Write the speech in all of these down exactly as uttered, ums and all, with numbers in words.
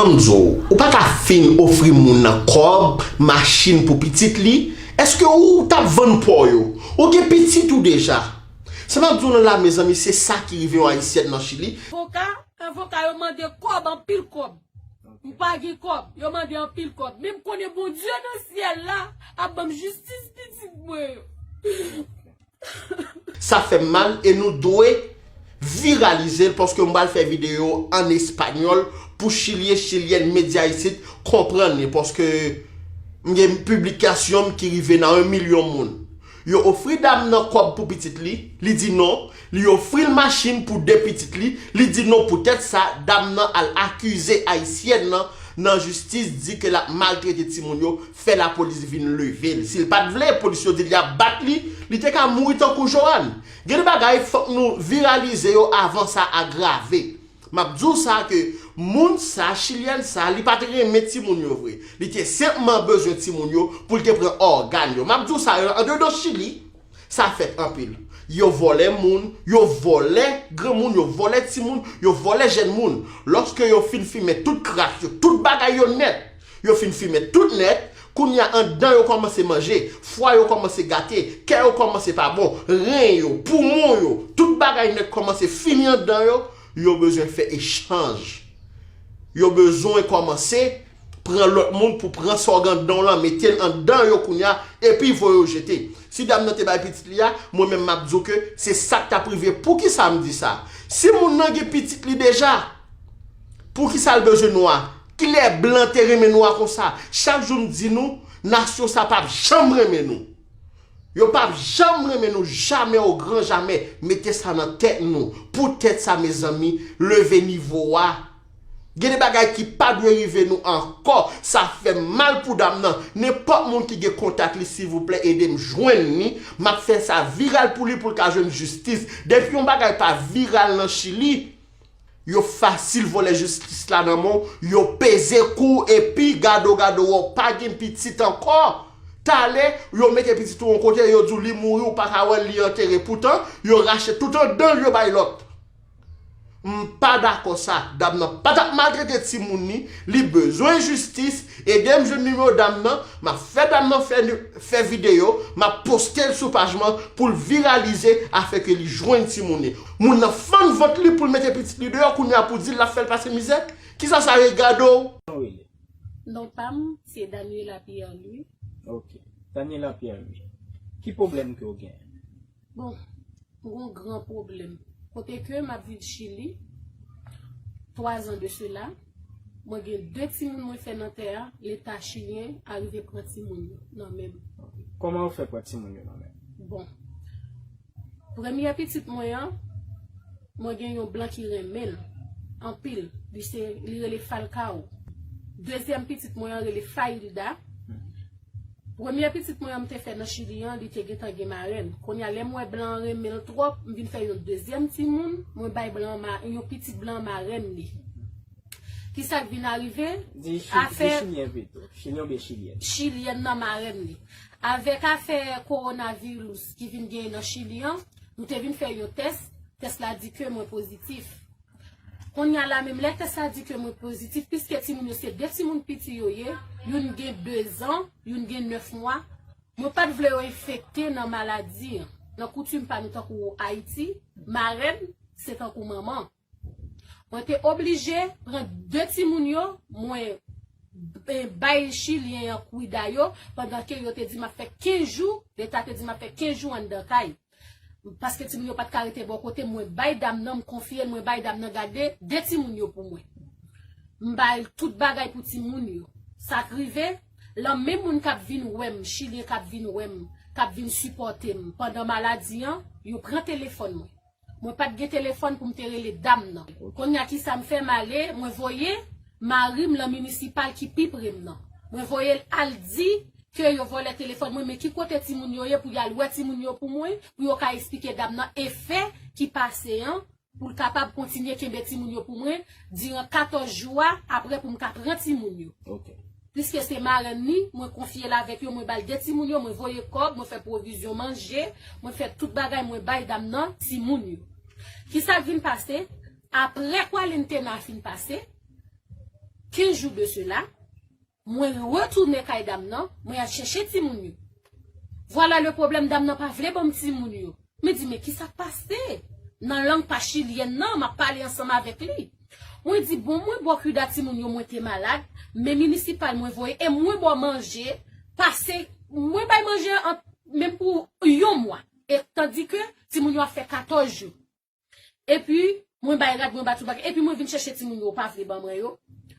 Ann di w, ou pa ka fin ofri moun nan kòb, machin pou pitit li? Èske ou t ap vann pa w yo? Ou gen pitit ou deja? Sa m ap di w nan la, mezanmi, se sa ki rive yon ayisyèn nan Chili. Avoka, avoka yo mande kòb, anpil kòb. M pa gen kòb, yo mande anpil kòb. Men m konnen Bondye nan syèl la ap ban m jistis pitit mwen yo. Sa fè m mal e nou dwe viralize l paske m pral fè videyo an espanyòl pou chilyen, chilyèn, medya isit konprann li paske m gen piblikasyon m ki rive nan yon milyon moun. Yo ofri dam nan kòb pou pitit li, li di non, li ofri l machin pou de pitit li, li di non. Poutèt sa, dam nan al akize ayisyèn nan nan jistis, di ke l ap maltrete timoun yo, fè lapolis vin leve l. Si l pa t vle, polis yo di l y ap bat li, li te ka mouri tankou Joanne. Gen de bagay fòk nou viralize yo avan sa agrave. M ap di w sa ke moun sa, chilyèn sa, li pa t renmen timoun yo vre. Li te senpman bezwen timoun yo pou l te pran ògàn yo. M ap di w sa, andedan Chili, sa fèt anpil. Yo vòlè moun, yo vòlè granmoun, yo vòlè timoun, yo vòlè jèn moun. Lòske yo fin fimen tout kras yo, tout bagay yo nèt, yo fin fimen tout nèt, kounye a anndan yo kòmanse manje, fwa yo kòmanse gate, kè yo kòmanse pa bon, ren yo, poumon yo, tout bagay nèt kòmanse fini anndan yo, yo bezwen fè echanj. Yo bezwen kòmanse pran lòt moun pou pran sa w gen anndan w lan, mete l anndan yo kounye a, epi voye yo jete. Si dam nan te bay pitit li a, mwen menm m ap di w ke se sa k t ap rive. Poukisa m di sa? Si moun nan gen pitit li deja, poukisa l bezwen nwa? Kilè blan te renmen nwa konsa? Chak jou m di nou, nasyon sa p ap janm renmen nou. Yo p ap janm renmen nou, jamè o gran jamè. Mete sa nan tèt nou. Poutèt sa, mezanmi, leve nivo a. Gen de bagay ki pa dwe rive nou ankò. Sa fè m mal pou dam nan. Nenpòt moun ki gen kontak li, silvouplè, ede m jwenn li. M ap fè sa viral pou li, pou l ka jwenn jistis. Depi yon bagay pa viral nan Chili, yo fasil vòlè jistis la nan men w, yo peze kou w, epi gade w, gade w, wè w pa gen pitit ankò. Talè, yo mete pitit ou yon kote, yo di w li mouri, ou pa ka wè l, li antere. Poutan, yo rache tout anndan l, yo bay lòt. M pa dakò sa. Dam nan pa t ap maltrete timoun li. Li bezwen jistis. Ede m jwenn nimewo dam nan. M ap fè dam nan fè, fè videyo. M ap poste l sou paj mwen pou l viralize afin ke li jwenn timoun li. Moun nan fann vant li pou l mete pitit li deyò, kounye a pou di l l ap fè l pase mizè. Kisa sa ye gade w? Non pa m, se Daniela Pierre Louis. Ok. Daniela Pierre Louis. Ki pwoblèm ke w gen? Bon, m gon gran pwoblèm. Kote ke m ap viv Chili, twa zan de sela, mwen gen de timoun mwen fè nan tè a, leta chilyen arive pran timoun yo nan men m. Kòman yo fè pran timoun yo nan men? Bon, premyè pitit mwen an, mwen gen yon blan ki renmen l anpil, li se, li rele Falcao. Dezyèm pitit mwen an rele Failda. Premye pitit mwen an m te fè nan Chili an, li te gentan gen marenn. Kounye a, lè m wè blan an renmen l twòp, m vin fè yon dezyèm timoun, mwen bay blan an ma, yon pitit blan an marenn li. Kisa k vin arive? Di chi, di chilyen pito. Chilyen oubyen chilyèn? Chilyèn nan marenn li. Avèk afè kowonavirus ki vin genyen nan Chili an, nou te vin fè yon tès, tès la di ke mwen pozitif. Kounye a la menm lè tès la di ke mwen pozitif, piske timoun yo se de timoun piti yo ye, youn gen de zan, youn gen nèf mwa, mwen pa t vle yo enfekte nan maladi an. Nan koutim pa nou tankou Ayiti, marenn se tankou manman. Mwen te oblije pran de timoun yo, mwen, eh, bay chilyen an kwida yo, pandan ke yo te di m ap fè kenz jou, leta te di m ap fè kenz jou anndan kay. Paske timoun yo pa t ka rete bò kote m, mwen bay dam nan, m konfye l, mwen bay dam nan gade de timoun yo pou mwen. M bay tout bagay pou timoun yo. Sa k rive, lan menm moun k ap vin wè m, chilyen k ap vin wè m, k ap vin sipòte m pandan maladi an, yo pran telefòn mwen. Mwen pa t gen telefòn pou m te rele dam nan. Kounye a kisa m fè, m ale, mwen voye mari m lan minisipal ki pi pre m nan. Mwen voye l al di ke yo vòlè telefòn mwen, men ki kote timoun yo ye pou y al wè timoun yo pou mwen, pou yo ka eksplike dam nan efè ki pase an, pou l kapab kontinye kenbe timoun yo pou mwen diran katòz jou a, apre pou m ka pran timoun yo. Ok. Piske se marenn li, mwen konfye l avèk yo, mwen ba l de timoun yo, mwen voye kòb, mwen fè pwovizyon manje, mwen fè tout bagay, mwen bay dam nan timoun yo. Kisa k vin pase? Apre kwalentena fin pase, quinze jours de cela, mwen retounen kay dam nan, mwen al chèche timoun yo. Vwala le pwoblèm, dam nan pa vle ban m timoun yo. Mwen di, men kisa k pase? Nan lang pa chilyèn nan, m ap pale ansanm avèk li. Mwen di, bon, mwen ba w kwida timoun yo, mwen te malad, men minisipal mwen voye, e mwen ba w manje, pase, mwen bay manje an, menm pou yon mwa. E tandike timoun yo ap fè katòz jou. Epi, mwen bay rad, mwen ba tout bagay. Epi, mwen vin chèche timoun yo, ou pa vle ban mwen yo.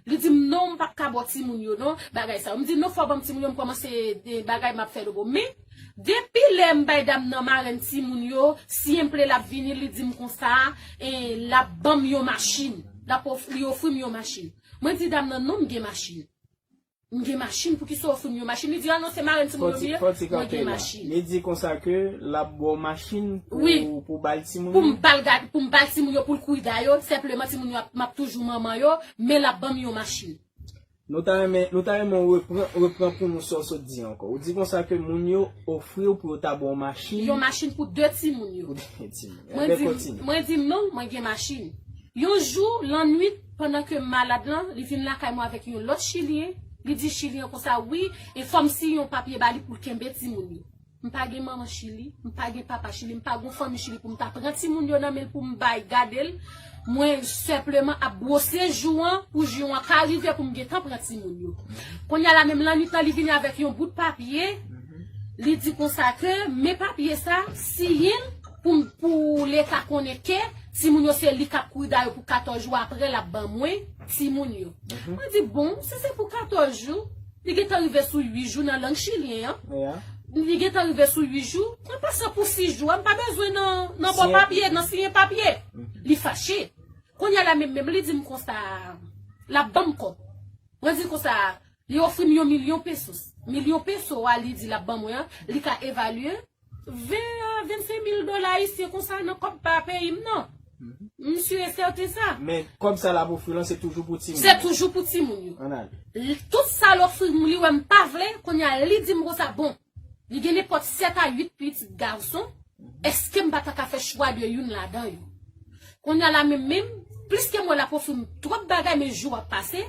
Li di m, non, m p ap ka ba w timoun yo, non, bagay sa yo. M di, non, fò w ban m timoun yo, m kòmanse de bagay m ap fè lobo. Men, depi lè m bay dam nan marèn timoun yo, siempre l ap vini, li di m konsa, e, l ap ban m yon machin. L ap of-, li ofri m yon machin. Mwen di dam nan, non, m gen machin. M gen machin, poukisa w ofri m yon machin? Li di, a non, se marèn timoun yo m ye, mwen gen machin. Li di konsa ke l ap ba w machin pou, pou ba l timoun yo? Pou m ba l gad, pou m ba l timoun yo, pou l kwida yo, senpleman timoun yo, ap- m ap toujou manman yo, men l ap ban m yon machin. Nou ta renmen, nou ta renmen w repran, repran pou nou sa w sot di ankò. Ou di konsa ke moun yo ofri w pou yo ta ba w machin. Yon machin pou de timoun yo. Pou de timoun. Mwen di, mwen di non, mwen gen machin. Yon jou, lannwit, pandan ke m malad lan, li vin lakay mwen avèk yon lòt chilyen. Li di chilyen konsa, wi, e fò m siyen yon papye ba li pou l kenbe timoun yo. M pa gen manman Chili, m pa gen papa Chili, m pa gen fanmi Chili pou m ta pran timoun yo nan men l pou m bay gade l. Mwen senpleman ap bwose jou an pou jou an ka rive pou m gentan pran timoun yo. Kounye a la menm lannwit lan, li vini avèk yon bout papye. Li di konsa ke men papye sa, siyen l pou, pou Leta konnen ke timoun yo se li k ap kwida yo pou katòz jou, apre l ap ban mwen timoun yo. Mwen di, bon, si se pou katòz jou, li gentan rive sou uit jou nan lang chilyen an. Li gentan rive sou uit jou, an pasan pou sis jou a, m pa bezwen nan, nan bò papye, nan siyen papye. Li fache. Kounye a la menm, menm li di m konsa, l ap ban m kòb. Mwen di konsa, li ofri m yon milyon pesos. Milyon peso a li di l ap ban mwen an, li ka evalye ven a vennsenk mil dola ayisyen konsa nan kòb pa peyi m nan. M si e sèten sa. Men kòb sa l ap ofri lan, se toujou pou timoun yo. Se toujou pou timoun yo. Ann ale. L- Tout sa l ofri m, li wè m pa vle, kounye a li di m konsa, bon, li gen nenpòt sèt a uit pitit gason, èske m pa ta ka fè chwa de youn ladan yo? Kounye a la menm, menm, pliske m wè l ap ofri m twòp bagay, men jou ap pase,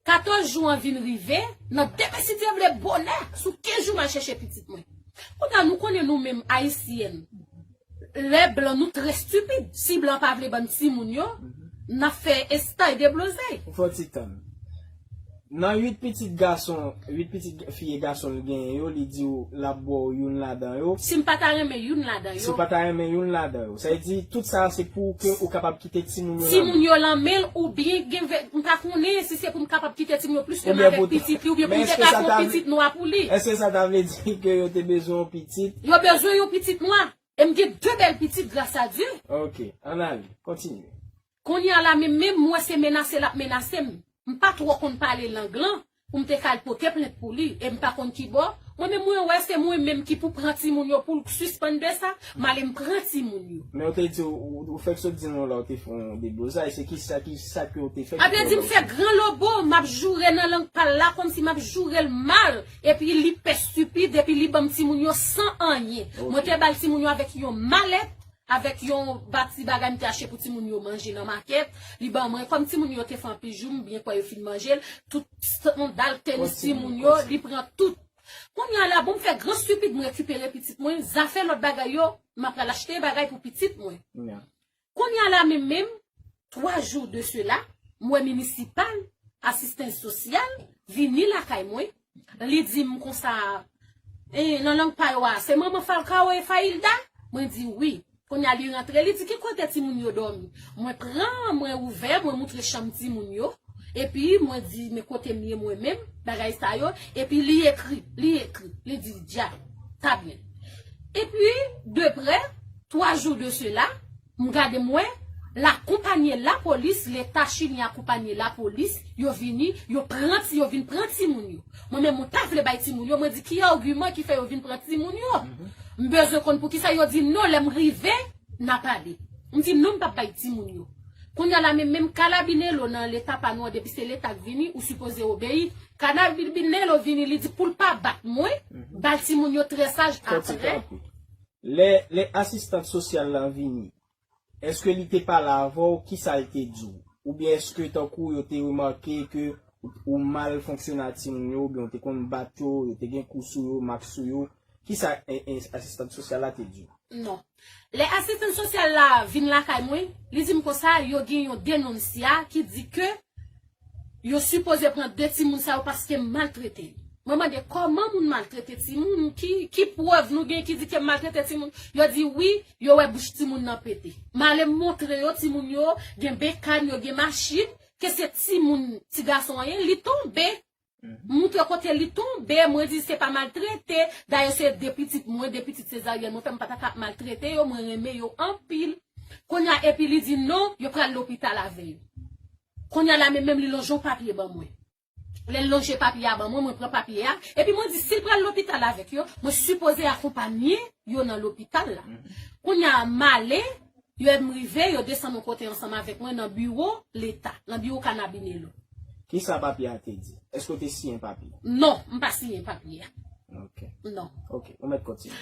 katòz jou an vin rive, nan demen si Dye vle bonè, sou kenz jou m al chèche pitit mwen. Kounye a nou konnen nou menm ayisyèn, lè blan nou trè stipid. Si blan pa vle ban n timoun yo, n ap fè estay deblozay. Ou fè w ti tann. Nan uit pitit gason, uit pitit fi e gason l genyen yo, li di w l ap ba w youn ladan yo. Si m pa ta renmen youn ladan yo. Si w pa ta renmen youn ladan yo. Sa vle di, tout sa a se pou ke ou kapab kite timoun yo nan men l. Timoun yo nan men l, oubyen gen vè-, m pa konnen si se pou m kapab kite timoun yo plis ke m avèk pitit li, oubyen pou m te ka fè yon pitit nwa pou li. Èske sa ta vle di ke yo te bezwen yon pitit? Yo bezwen yon pitit nwa. E m gen de bèl pitit, gras a Dye. Ok, ann ale, kontinye. Kounye a la menm, menm m wè se menase l ap menase m. M pa twò konn pale lang lan, pou m te ka al pote plent pou li, e m pa konn kibò. Mwen menm mwen wè se mwen menm ki pou pran timoun yo pou l sispann de sa, m ale m pran timoun yo. Men ou te di, ou, ou fèk sot di nou la, ou te fè yon deblozay, se kisa, kisa ke ou te fè ki te fè w deblozay? Sa vle di m fè gran lobo, m ap joure nan lang pa l la, kòmsi m ap joure l mal, epi li pè stipid, epi li ban m timoun yo san anyen. Ok. Mwen te ba l timoun yo avèk yon malèt, avèk yon ba ti bagay m te achte pou timoun yo manje nan makèt, li ban mwen, kòm timoun yo te fè anpil jou, m byen kwè yo fin manje l, tout sandal, tenis timoun yo, li pran tout. Kounye a la, bon, m fè gran stipid, m rekipere pitit mwen, zafè lòt bagay yo, m ap pral achte bagay pou pitit mwen. Kounye a la menm menm, twa jou de sela, m wè minisipal, asistans sosyal, vini lakay mwen. Li di m konsa, e, nan lang pa yo a, se manman Falcao e Failda? Mwen di wi. Kounye a li rantre, li di ki kote timoun yo dòmi. Mwen pran, mwen ouvè, mwen moutre chanm timoun yo. Epi mwen di, men kote m ye mwen menm, bagay sa yo. Epi li ekri, li ekri, li di, dja, ta byen. Epi, de prè, twa jou de sela, m gade m wè, l akonpanye lapolis, Leta chilyen akonpanye lapolis, yo vini, yo pran ti, yo vin pran timoun yo. Mwen menm, mwen pa vle bay timoun yo, mwen di, ki agiman ki fè yo vin pran timoun yo? M bezwen konn poukisa yo di non, lè m rive, n a pale. M di non, m p ap bay timoun yo. Kounye a la menm, menm Carabineiro nan Leta pa nou an, depi se Leta k vini, ou sipoze obeyi. Carabineiro vini, li di pou l pa bat mwen, ba l timoun yo trè saj apre. Lè, lè asistant sosyal lan vini, èske li te pale avè w? Kisa l te di w? oubyen èske tankou yo te remake ke ou, ou mal fonksyone ak timoun yo, oubyen ou te konn bat yo, yo te gen kou sou yo, mak sou yo? Kisa, e, e, asistant sosyal la te di w? Non. Lè asistan sosyal la vin lakay mwen, li di m konsa, yo gen yon denonsya ki di ke yo sipoze pran de timoun sa yo paske m maltrete yo. Mwen mande kòman moun maltrete timoun, ki, ki prèv nou gen ki di ke m maltrete timoun? Yo di wi, yo wè bouch timoun nan pete. M ale m montre yo timoun yo gen bekàn, yo gen machin, ke se timoun ti gason an ye, li tonbe. M montre kote li tonbe, mwen di se pa maltrete. Dayè se de pitit mwen, de pitit sezaryèn mwen fè, m pa ta ka ap maltrete yo, mwen renmen yo anpil. Kounye a epi li di non, yo pral lopital avè yo. Kounye a la menm, menm li lonje yon papye ban mwen. Lè l lonje papye a ban mwen, mwen pran papye a, epi mwen di si l pral lopital avèk yo, mwen sipoze akonpanye yo nan lopital la. Kounye a m ale, yo m rive, yo desann yon kote ansanm avèk mwen nan biwo Leta, nan biwo Kanabinelo. Kisa papye a te di? Èske w te siyen papye? Non, m pa siyen papye a. Ok. Non. Ok, ou mèt kontinye.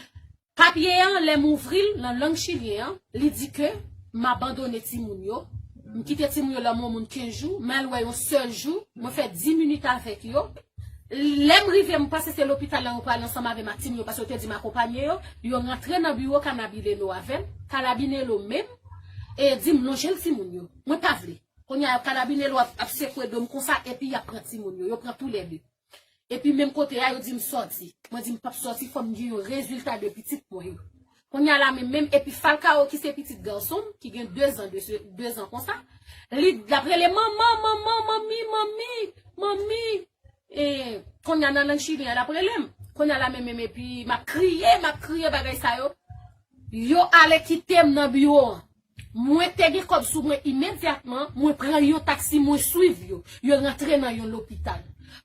Papye an, lè m ouvri l nan lang chilyen an, li di ke m abandone timoun yo. M kite timoun yo lè m yon moun kenz jou, m al wè yon sèl jou, mwen fè dis minit avèk yo. Lè m rive, m panse se lopital la yo prale ansanm avè m ak timoun yo, paske yo te di m akonpanye yo. Yo rantre nan biwo Kanabinelo avè m. Kanabinelo menm, e di m lonje l timoun yo. Mwen pa vle. Kounye a, Kanabinelo ap, ap sekwe do m konsa, epi y ap pran timoun yo. Yo pran toulède. Epi menm kote a, yo di m sòti. Mwen di m p ap sòti, fò m gen yon rezilta de pitit mwen yo. Kounye a la menm, menm, epi Falcao ki se pitit gason m, ki gen de zan, de, de zan konsa, li, l ap rele manman, manman, manmi, manmi, manmi. E, kounye a nan lang chilyen an, l ap rele m. Kounye a la menm, menm, epi m ap kriye, m ap kriye bagay sa yo. Yo ale kite m nan biwo an. Mwen te gen kòb sou mwen imedyatman, mwen pran yon taksi, mwen swiv yo. Yo rantre nan yon lopital.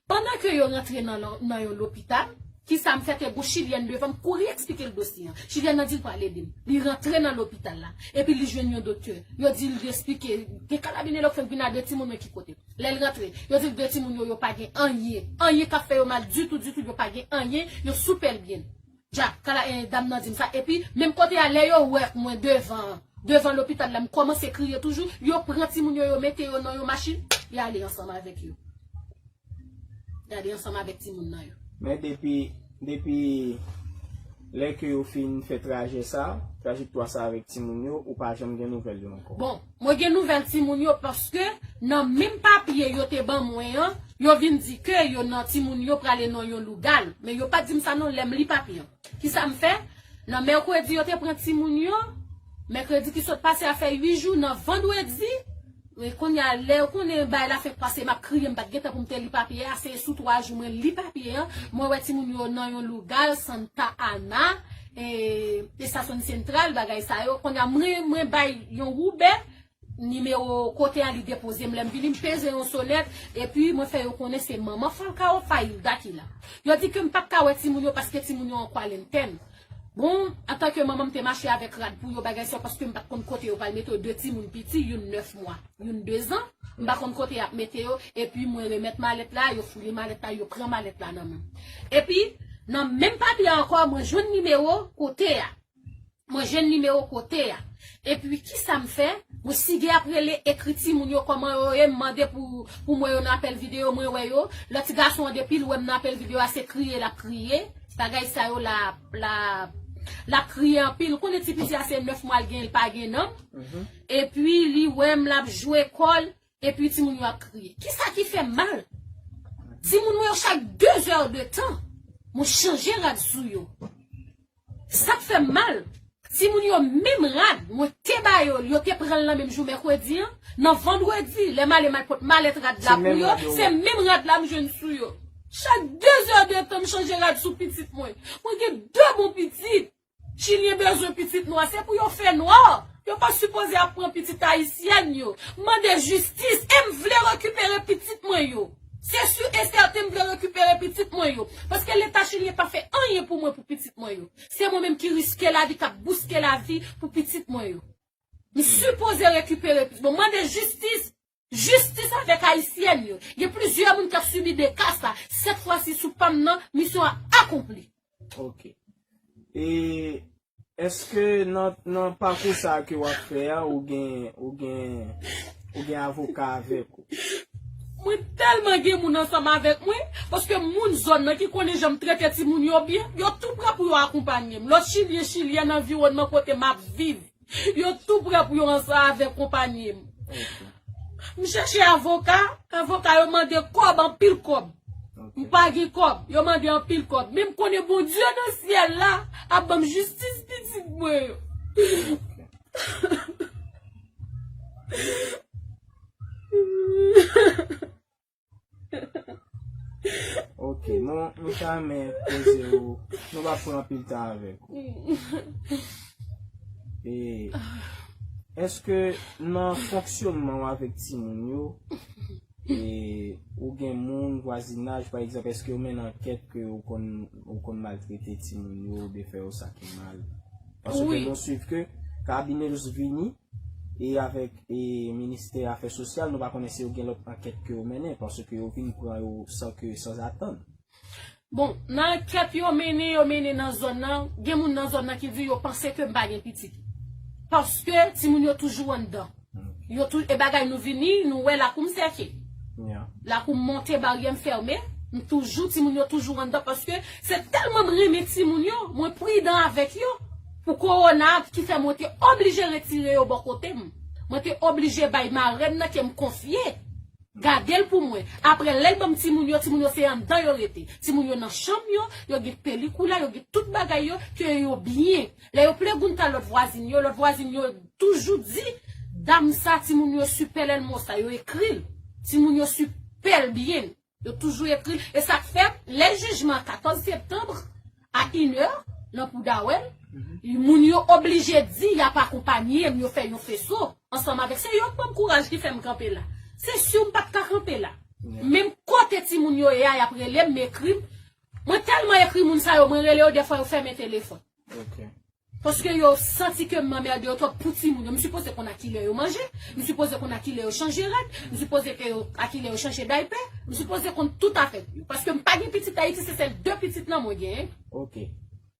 Pandan ke yo rantre nan, nan yon lopital, kisa m fè, te gon chilyèn devan m, kouri eksplike l dosye an. Chilyèn nan di l pral ede m. Li rantre nan lopital la. Epi li jwenn yon doktè. Yo di l, li eksplike, gen Kanabinelo k fè l vin a de timoun mwen ki kote. Lè l rantre, yo di l de timoun yo, yo pa gen anyen. Anyen k ap fè yo mal ditou, ditou, yo pa gen anyen, yo sou pèl byen. Dja, kala, e, dam nan di m sa. Epi, menm kote a, lè yo wè mwen devan, devan lopital la, m kòmanse kriye toujou, yo pran timoun yo, yo mete yo nan yon machin, y ale ansanm avèk yo. Y ale ansanm avèk timoun nan yo. Men depi, depi lè ke yo fin fè trajè sa, trajektwa sa avèk timoun yo, ou pa janm gen nouvèl yo ankò? Bon, mwen gen nouvèl timoun yo paske nan menm papye yo te ban mwen an, yo vin di ke yo nan timoun yo prale nan yon lougal. Men yo pa t di m sa non, lè m li papye an. Kisa m fè? Nan mèkredi, yo te pran timoun yo. Mèkredi ki sot pase a fè uit jou. Nan vandredi, men kounye a, lè yo konnen bagay la fenk pase, m ap kriye, m pa t gen tan pou m te li papye a. Se sou twa jou mwen li papye an. Mwen wè timoun yo nan yon lougal, Santa Ana, e, estasyon sentral, bagay sa yo. Kounye a, mwen, mwen bay yon woubè, nimewo kote a li depoze m. Lè m vini, m peze yon sonèt, epi mwen fè yo konnen se manman Falcao, Failda, ki la. Yo di ke m p ap ka wè timoun yo paske timoun yo an kwarantèn. Bon, antanke manman, m te mache avèk rad pou yo, bagay sa, paske m pa t konn kote yo pral mete yo. De timoun piti, youn nèf mwa, youn de zan, m pa konn kote y ap mete yo, epi mwen remèt malèt la, yo fouye malèt la, yo pran malèt la nan men m. Epi, nan menm papye a ankò, mwen jwenn nimewo kote a. Mwen jwenn nimewo kote a. Epi kisa m fè? Mwen sige ap rele, ekri timoun yo kòman yo ye, m mande pou, pou m wè yo nan apèl videyo, mwen wè yo. Lè ti gason an depi l wè m nan apèl videyo a, se kriye l ap kriye. Bagay sa yo l ap, l ap, l ap kriye anpil. Ou konnen ti piti a se nèf mwa l gen, l pa gen nanm. Epi li wè m l ap jwe kò l, epi timoun yo ap kriye. Kisa ki fè m mal? Timoun mwen yo chak de zè de tan, mwen chanje rad sou yo. Sa k fè m mal, timoun yo menm rad mwen te ba yo, yo te pran l nan menm jou mèkredi an, nan vandredi, lè m ale m al pot malèt rad la pou yo, se menm rad la m jwenn sou yo. Chak de zè de tan m chanje rad sou pitit mwen. Mwen gen de bon pitit. Chilyen bezwen pitit nwa, se pou yo fè nwa. Yo pa sipoze ap pran pitit ayisyèn yo. Mande jistis, e m vle rekipere pitit mwen yo. Se si e sèten m vle rekipere pitit mwen yo. Paske Leta chilyen pa fè anyen pou mwen, pou pitit mwen yo. Se mwen menm ki riske lavi, k ap bouske lavi pou pitit mwen yo. M sipoze rekipere pitit. Bon, mande jistis. Jistis avèk ayisyèn yo. Gen plizyè moun k ap sibi de ka sa. Sèt fwa si sou pa m nan, misyon an akonpli. Ok. E èske nan, nan pakou sa ke w ap fè a, ou gen, ou gen, Ou gen avoka avèk ou. Mwen tèlman gen moun ansanm avèk mwen, paske moun zòn nan ki konnen jan m trete timoun yo byen, yo tou prè pou yo akonpanye m. Lòt chilyen, chilyèn anviwònman kote m ap viv, yo tou prè pou yo ansanm avèk konpanye m. M chèche avoka, avoka yo mande kòb, anpil kòb. M pa gen kòb, yo mande anpil kòb. Men m konnen Bondye nan syèl la ap ban m jistis pitit mwen yo. Ok, nou, nou ta renmen poze ou, nou pa pran anpil tan avèk ou. E, èske nan fonksyonman w avèk timoun yo, e, ou gen moun, vwazinaj, pa egzanp, èske yo mennen ankèt ke ou konn, ou konn maltrete timoun yo, oubyen fè yo sa ki mal? Paske nou swiv ke Carabineros vini, e avèk e ministè afè sosyal, nou pa konnen si yo gen lòt ankèt ke yo mennen, paske yo vin pran yo san ke, sanzatann. Bon, nan ankèt yo mennen, yo mennen nan zòn nan, gen moun nan zòn nan ki di yo panse ke m pa gen pitit. Paske timoun yo toujou anndan. Yo tou, e bagay nou vini, nou wè lakou m sèke. Lakou m monte, baryè m fèmen, m toujou, timoun yo toujou anndan, paske se tèlman m renmen timoun yo, mwen pridan avèk yo. Pou kowona ki fè mwen te oblije retire yo bò kote m. Mwen te oblije bay marenn nan ke m konfye gade l pou mwen. Apre, lè l ban m timoun yo, timoun yo se anndan yo rete. Timoun yo nan chanm yo, yo gen pelikoula, yo gen tout bagay yo, ke yo byen. Lè yo pregunta lòt vwazin yo, lòt vwazin yo toujou di, dam sa, timoun yo super hermosa, yo ekri l. Timoun yo super bien. Yo toujou ekri l. E sa k fè, lè jijman katòz septanm, a inè, nan Poudawèl, moun yo oblije di y ap akonpanye m, yo fè yon feso ansanm avèk. Se yo k ban m kouraj ki fè m kanpe la. Se si w m pa t ka kanpe la. Menm kote timoun yo ye a, y ap rele m, m ekri m. Mwen tèlman ekri moun sa yo, mwen rele yo, dèfwa yo fèmen telefòn. Paske yo santi ke m anmède yo twòp pou timoun yo. M sipoze konn a kilè yo manje, m sipoze konn a kilè yo chanje rad, m sipoze ke yo, a kilè yo chanje daypè, m sipoze konn tout afè yo. Paske m pa gen pitit Ayiti, se sèl de pitit lan mwen genyen. Ok.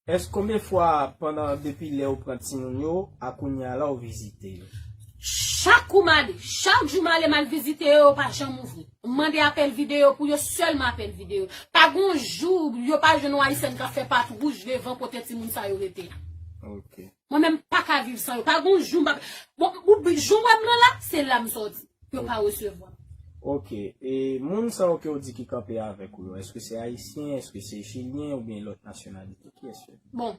Èske konbyen fwa pandan depi lè ou pran timoun yo, a kounye a la ou vizite yo? Chak kou m ale, chak jou m ale, m al vizite yo, yo pa janm ouvri. M mande apèl videyo pou yo, sèlman apèl videyo. Pa gon jou yo pa jwenn yon Ayisyèn k ap fè pat wouj devan kote timoun sa yo rete a. Ok. Mwen menm m pa ka viv san yo. Pa gon jou m pa. Bon, ou, jou w wè m nan la, se la m sòti. Yo pa resevwa m. Ok. E moun sa yo ke w di ki kanpe avèk ou yo, èske se Ayisyen, èske se Chilyen oubyen lòt nasyonalite? Kiyès yo? Bon,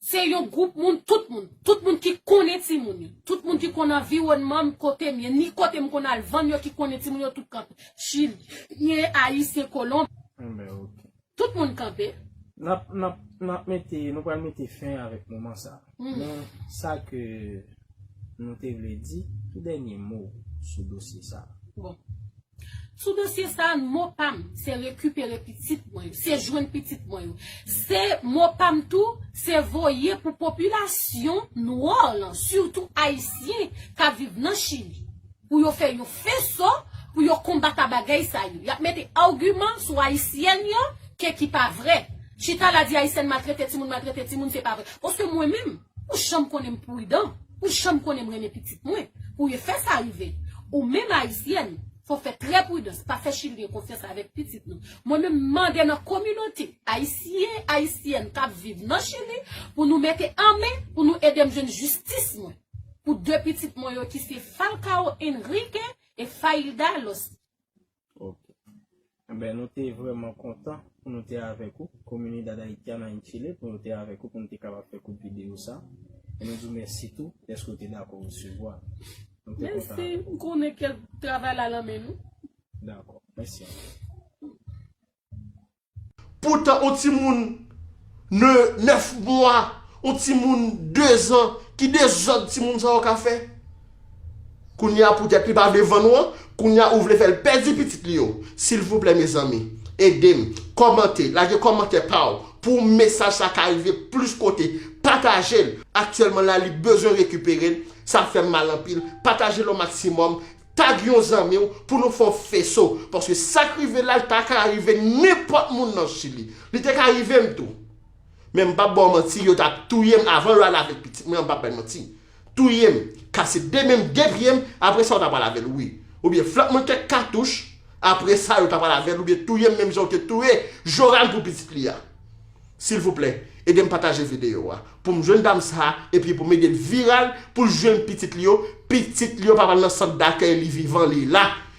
se yon gwoup moun, tout moun. Tout moun ki konnen timoun yo. Tout moun ki konn anviwònman m, kote m ye, ni kote m konn al vann yo, ki konnen timoun yo, tout kanpe. Chilyen, Ayisyen, Kolonbyen. Enben, ok. Tout moun kanpe. N ap, n ap, n ap mete, nou pral mete fen avèk moman sa. Men sa ke nou te vle di, tout dènye mo sou dosye sa. Bon. Sou dosye sa, mo pa m, se rekipere pitit mwen yo, se jwenn pitit mwen yo. Se mo pa m tou, se voye pou popilasyon nwa lan, sitou ayisyen k ap viv nan Chili, pou yo fè yon feso, pou yo konbat a bagay sa yo. Y ap mete agiman sou ayisyèn yo ke ki pa vre. Chita la di ayisyèn maltrete timoun, maltrete timoun, se pa vre. Paske mwen menm, ou janm konnen m pridan, ou janm konnen m renmen pitit mwen, pou yo fè sa rive. Ou menm ayisyèn, fò fè trè pridans, pa fè chilyen konfyans avèk pitit nou. Mwen menm m mande nan kominote ayisyen, ayisyèn k ap viv nan Chili, pou nou mete an men, pou nou ede m jwenn jistis mwen. Pou de pitit mwen yo ki se Falcao Enrique e Failda Lost. Ok. Enben, nou te vrèman kontan pou nou te avèk ou, Comunidad Haitiana en Chile, pou nou te avèk ou, pou nou te kapab fè kout videyo sa. E nou di w mèsi tou, dèske w te dakò resevwa. Nou te kontan avèk ou. Mèsi, m konnen ke travay la nan men nou. Dakò, mèsi anpil. Poutan, yon timoun ne, nèf mwa, yon timoun de zan, ki dezòd timoun sa yo ka fè? Kounye a, poutèt li pa vle vann ou an, kounye a, ou vle fè l pèdi pitit li yo. Silvouplè, mezanmi, ede m, kòmante, lage kòmantè pa w, pou mesaj sa ka rive plis kote. Pataje l. Aktyèlman la, li bezwen rekipere l. Sa fè m mal anpil. Pataje l o maksimòm. Tag yon zanmi w pou nou fè yon feso. Paske sa k rive la, l ta ka rive nenpòt moun nan Chili. Li te ka rive m tou. Men m p ap ba w manti, yo t ap touye m avan yo al avèk pitit mwen an, m p ap bay manti. touye m, kase de men m, de pye m, apre sa ou ta pral avè l, wi. Oubyen flank mwen kèk katouch, apre sa yo ta pral avè l, oubyen touye m menm jan ou te touye Joram pou pitit li a. Silvouplè, ede m pataje videyo a. Pou m jwenn dam sa a, epi pou m ede l viral, pou l jwenn pitit li yo, pitit li yo pa pral nan sant dakèy li vivan li la.